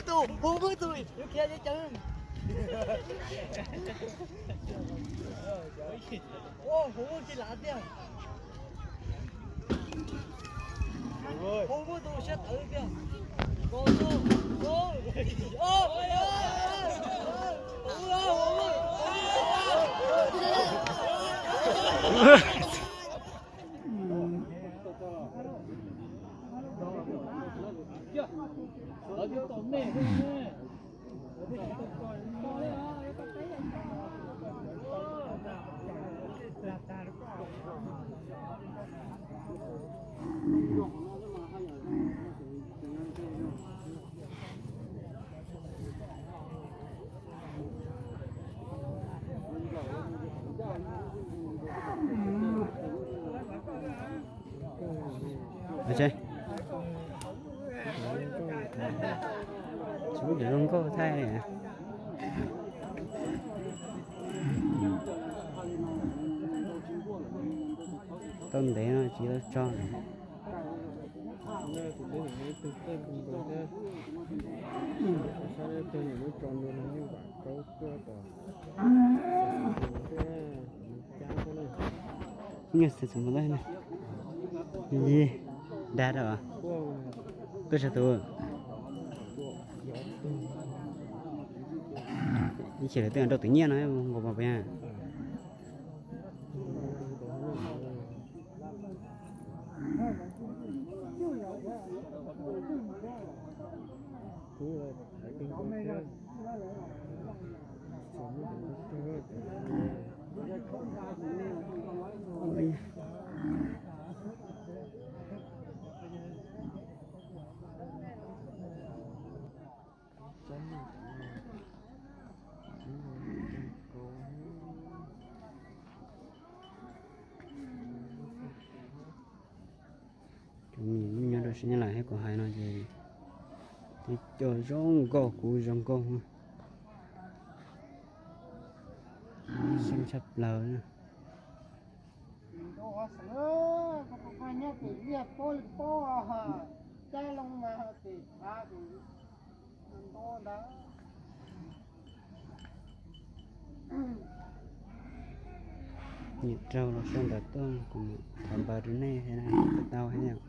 Tus, hu muaj tus, tus khiav cov cawv. Ua, hu muaj kiag lav tiag. Hu muaj tus siab tawv tiag. Ko, ko, ko. Ua tsaug, tsis muaj cov zoo nkauj thaij li. Tau ntev no tsis tau tso. Nyiaj xwm txog mus lawm na. Yig, dag rau. Tuaj tsawg tus? Ib chim lawv twb nrauj tus nyiaj no nkaus pom pem. Cov me nyuam nyob rau sab Nyab Laj thiab kuv hais no ces cov zoo nkauj kuv zoo nkauj, zoo tshaj plaws. Nyiam raug los sau ntawv tuaj kuv mam thov npawb rau nej thiab, tau thiab yom.